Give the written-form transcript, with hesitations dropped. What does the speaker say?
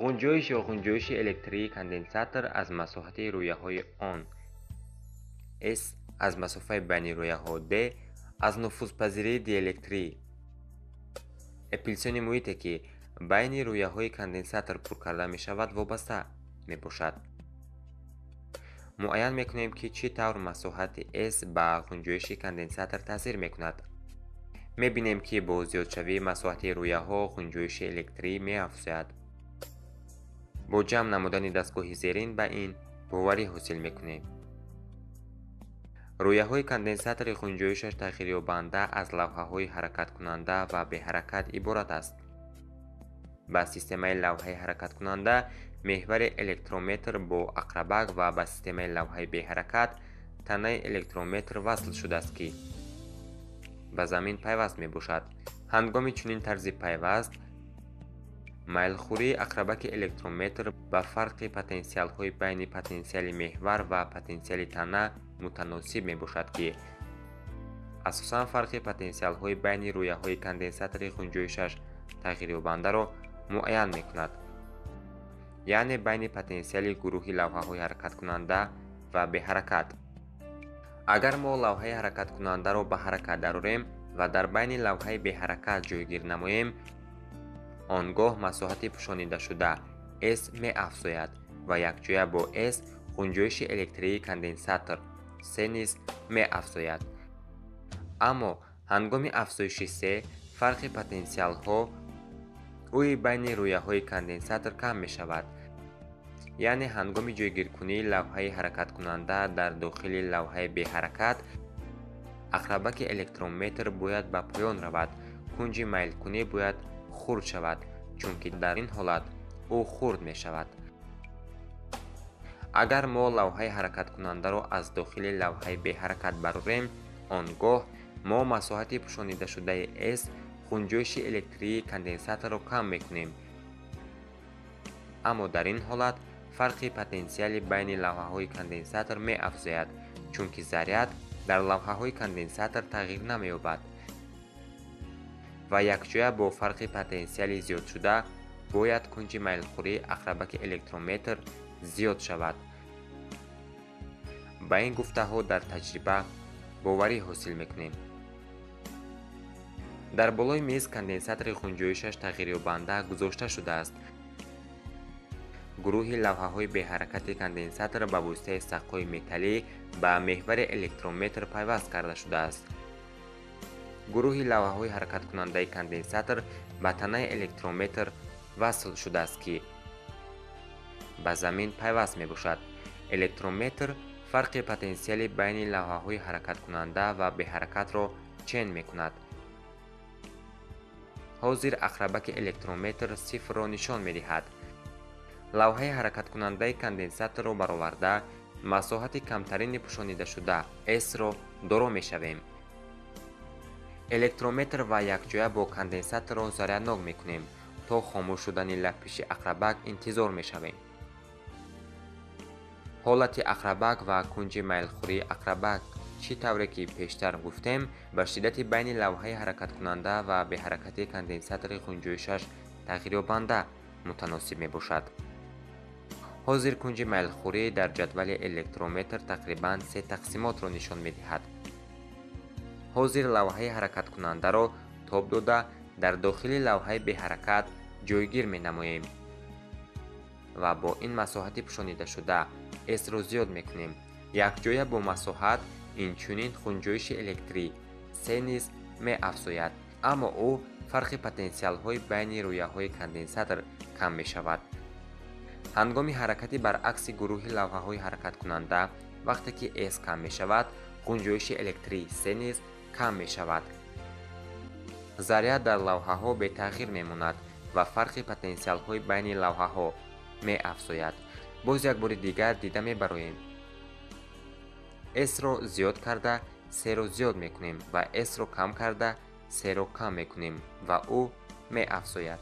Ғунҷоиш ё ғунҷоиши электрии конденсатор аз масоҳати рӯяҳои он S аз масофаи байни рӯяҳо D аз нуфузпазирии диэлектрӣ эпсилони муҳите, ки байни рӯяҳои конденсатор пур карда мешавад, вобаста мебошад. Муайян мекунем, ки чӣ тавр масоҳати S ба ғунҷоиши конденсатор таъсир мекунад. Мебинем, ки бо зиёдшавии масоҳати рӯяҳо ғунҷоиши электрӣ меафзояд. Бо ҷамъ намудани дастгоҳи зерин ба ин боварӣ ҳосил мекунем. Рӯяҳои конденсатори ғунҷоишаш тағйирёбанда аз лавҳаҳои ҳаракаткунанда ва беҳаракат иборат аст. Ба системаи лавҳаи ҳаракаткунанда меҳвари электрометр бо ақрабак ва ба системаи лавҳаи беҳаракат танаи электрометр васл шудааст, ки ба замин пайваст мебошад. Ҳангоми чунин тарзи пайваст майлхӯрии ақрабаки электрометр ба фарқи потенсиалҳои байни потенсиали меҳвар ва потенсиали тана мутаносиб мебошад, ки асосан фарқи потенсиалҳои байни рӯяҳои конденсатори ғунҷоишаш тағйирёбандаро муайян мекунад, яъне байни потенсиали гурӯҳи лавҳаҳои ҳаракаткунанда ва беҳаракат. Агар мо лавҳаи ҳаракаткунандаро ба ҳаракат дарорем ва дар байни лавҳаи беҳаракат ҷойгир намоем, он гоҳ масоҳати пӯшонидашуда S меафзояд ва якҷоя бо S ғунҷоиши электрии конденсатор C низ меафзояд. Аммо ҳангоми афзоиши C фарқи потенсиалҳо ӯи байни рӯяҳои конденсатор кам мешавад, яъне ҳангоми ҷойгиркунии лавҳаи ҳаракаткунанда дар дохили лавҳаи беҳаракат ақрабаки электрометр бояд ба поён равад, кунҷи майлкунӣ бояд хурд шавад, чунки дар ин ҳолат ӯ хурд мешавад. Агар мо лавҳаи ҳаракаткунандаро аз дохили лавҳаи беҳаракат барорем, он гоҳ мо масоҳати пӯшонидашудаи S ғунҷоиши электрии конденсаторро кам мекунем. Аммо дар ин ҳолат фарқи потенсиали байни лавҳаҳои конденсатор меафзояд, чунки заряд дар лавҳаҳои конденсатор тағйир намеёбад ва якҷоя бо фарқи потенсиали зиёдшуда бояд кунҷи майлхӯрии ақрабаки электрометр зиёд шавад. Ба ин гуфтаҳо дар таҷриба боварӣ ҳосил мекунем. Дар болои миз конденсатори ғунҷоишаш тағйирёбанда гузошта шудааст. Гурӯҳи лавҳаҳои беҳаракати конденсатор ба воситаи сақои металлӣ ба меҳвари электрометр пайваст карда шудааст. Гурӯҳи лавҳаҳои ҳаракаткунандаи конденсатор ба танаи электрометр васл шудааст, ки ба замин пайваст мебошад. Электрометр фарқи потенсиали байни лавҳаҳои ҳаракаткунанда ва беҳаракатро чен мекунад. Ҳозир ақрабаки электрометр сифрро нишон медиҳад. Лавҳаи ҳаракаткунандаи конденсаторро бароварда масоҳати камтарини пӯшонидашуда S-ро доро мешавем. Электрометр ва якҷоя бо конденсаторро заряднок мекунем. То хомӯш шудани лаппиши ақрабак интизор мешавем. Ҳолати ақрабак ва кунҷи майлхӯрии ақрабак чӣ тавре ки пештар гуфтем, ба шиддати байни лавҳаи ҳаракаткунанда ва беҳаракати конденсатори ғунҷоишаш тағйирёбанда мутаносиб мебошад. Ҳозир кунҷи майлхӯрӣ дар ҷадвали электрометр тақрибан се тақсимотро нишон медиҳад. Ҳозир лавҳаи ҳаракаткунандаро тоб дода дар дохили лавҳаи беҳаракат ҷойгир менамоем ва бо ин масоҳати пӯшонидашуда S-ро зиёд мекунем. Якҷоя бо масоҳат инчунин ғунҷоиши электрӣ C низ меафзояд, аммо ӯ фарқи потенсиалҳои байни рӯяҳои конденсатор кам мешавад. Ҳангоми ҳаракати баръакси гурӯҳи лавҳаҳои ҳаракаткунанда, вақте ки S кам мешавад, ғунҷоиши электрии C низ кам мешавад. Заряд дар лавҳаҳо бетағйир мемонад ва фарқи потенсиалҳои байни лавҳаҳо меафзояд. Боз як бори дигар дида мебароем. S-ро зиёд карда C-ро зиёд мекунем ва S-ро кам карда C-ро кам мекунем ва ӯ меафзояд.